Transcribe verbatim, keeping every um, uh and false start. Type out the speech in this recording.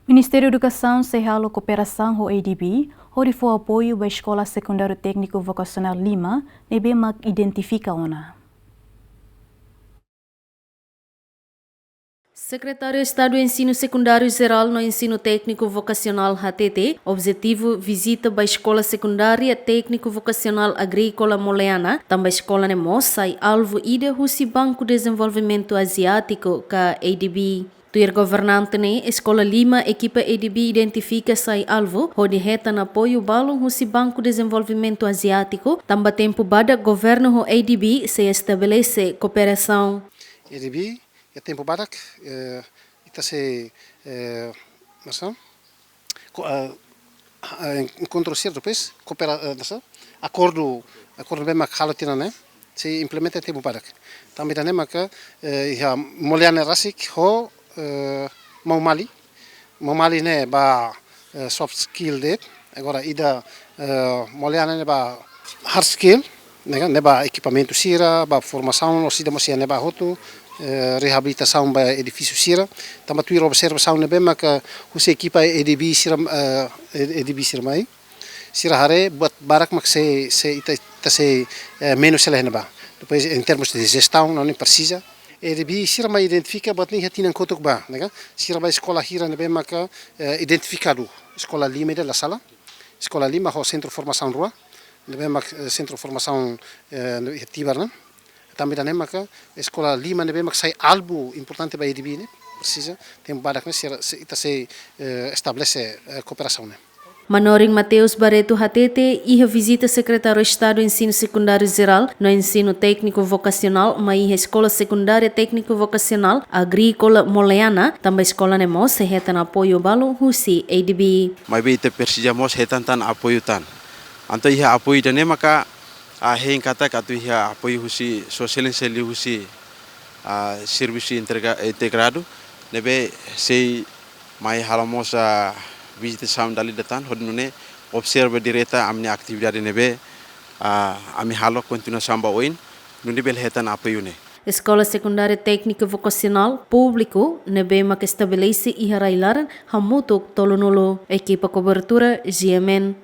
Ministériu Edukasaun sei halo kooperasaun ho ADB, hodi fó apoiu ba Eskola Sekundáriu Tékniku Vokasionál lima, ne'ebé mak identifika ona. Sekretáriu Estadu Ensinu Sekundáriu Jerál no Ensinu Tékniku Vokasionál hatete, objetivu vizita ba Eskola Sekundária Tékniku Vokasionál Agríkola Moleana, tanba eskola ne'e mós sai alvu ida husi Banku Dezenvolvimentu Aziátiku ka ADB. Tuir governante ne'e, eskola lima ekipa ADB identifika sai alvu, hodi hetan apoiu balun husi Banku Dezenvolvimentu Aziátiku, tanba tempu badak governu ho ADB sei estabelese kooperasaun. ADB, iha tempu badak, eh, ita sei, eh, masa, ko-, eh, eh, enkontru sira, depois, koopera-, eh, masa, akordu, akordu ne'ebé mak halo tinan ne'e, sei implementa iha tempu badak. Tanba ida-ne'e maka, eh, iha Moleana rasik ho, eh, Maumali. Maumali ne'e ba, eh, soft skill de'it. Agora ida, eh, Moleana ne'e ba hard skill, ne'e ka, ne'e ba ekipamentu sira, ba formasaun, no sida mós iha ne'ebá hotu, eh, reabilitasaun ba edifísiu sira. Tanba tuir observasaun ne'ebé maka husi ekipa ADB sira, eh, ADB sira mai. Sira haree buat barak mak sei, sei ita, ita sei, eh, menus hela iha ne'ebá. Depois, em termos de jestaun, ne'e presiza. ADB sira mai identifika buat ne'e iha tinan kotuk ba, ne'e ka? Sira ba eskola hira ne'ebé maka, eh, identifikadu. Eskola lima ida la sala. Eskola lima ho sentru formasaun rua. Ne'ebé mak, eh, sentru formasaun, eh, iha Tibar ne'e. Tanba ida-ne'e maka eskola lima ne'ebé mak sai alvu importante ba ADB ne'e. Presiza, tempu badak ne'e sira, se ita sei, eh, estabelese, eh, kooperasaun ne'e. Manorin Mateus Barreto hatete, iha vizita Sekretáriu Estadu Ensinu Sekundáriu Jerál no Ensinu Tékniku Vokasionál mai iha Eskola Sekundária Tékniku Vokasionál Agríkola Moleana, tanba eskola ne'e mós sei hetan apoiu balun husi ADB. Maibé ita presiza mós hetan tan apoiu tan. Entaun iha apoiu ida-ne'e maka, ah, hein katak atu iha apoiu husi sosial liuhusi, ah, servisu integra-, integradu, ne'ebé sei mai halo mós, ah, vizitasaun dala ida tan, hodi nune'e observa direta ami-nia atividade ne'ebé, ah, ami halo kontinuasaun ba oin, nune'e bele hetan apoiu ne'e. Eskola Sekundária Tékniku Vokasionál públiku ne'ebé mak estabelese iha rai-laran hamutuk tolunulu. Ekipa kobertura, G M N.